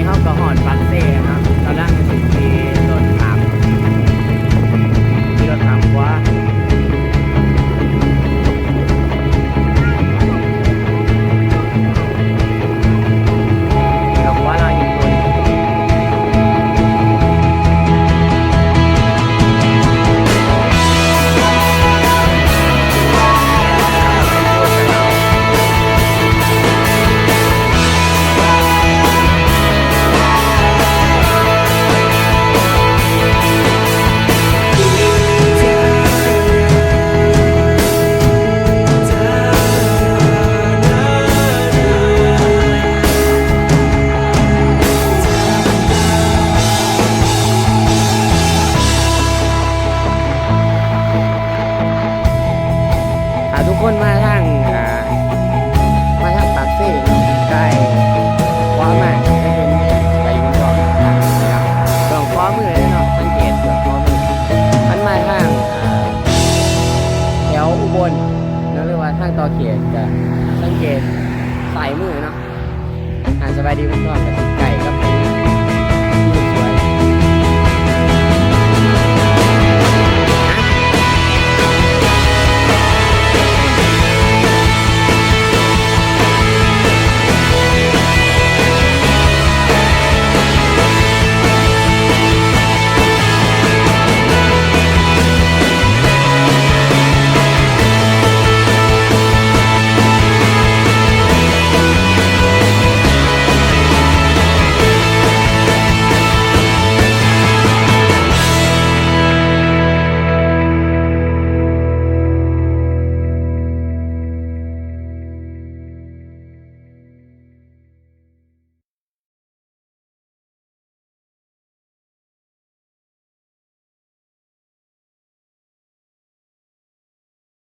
ເຮົາກໍຮອດປາກເຊແລ້ວເນາະ ກຳລັງຊິຂີ່ລົດຂ້າມ ຂີ່ລົດຂ້າມຂົວ ເຂົ້າຂົວລາວຍີ່ປຸ່ນ. ຖ້າທຸກຄົນມາທາງ ອ່າ ມາທາງປາກເຊເນາະ ໃກ້ຂວາມາຈະເປັນໄປບຸນທອງເນາະ ເບື້ອງຂວາມືເລີຍເນາະ ສັງເກດເບື້ອງຂວາມື. ຄັນມາທາງ ອ່າ ແຖວອຸບົນເນາະ ຫຼືວ່າທາງຕໍ່ເຂດ ກະສັງເກດຊ້າຍມືເນາະ ຮ້ານສະບາຍດີບຸນທອງ.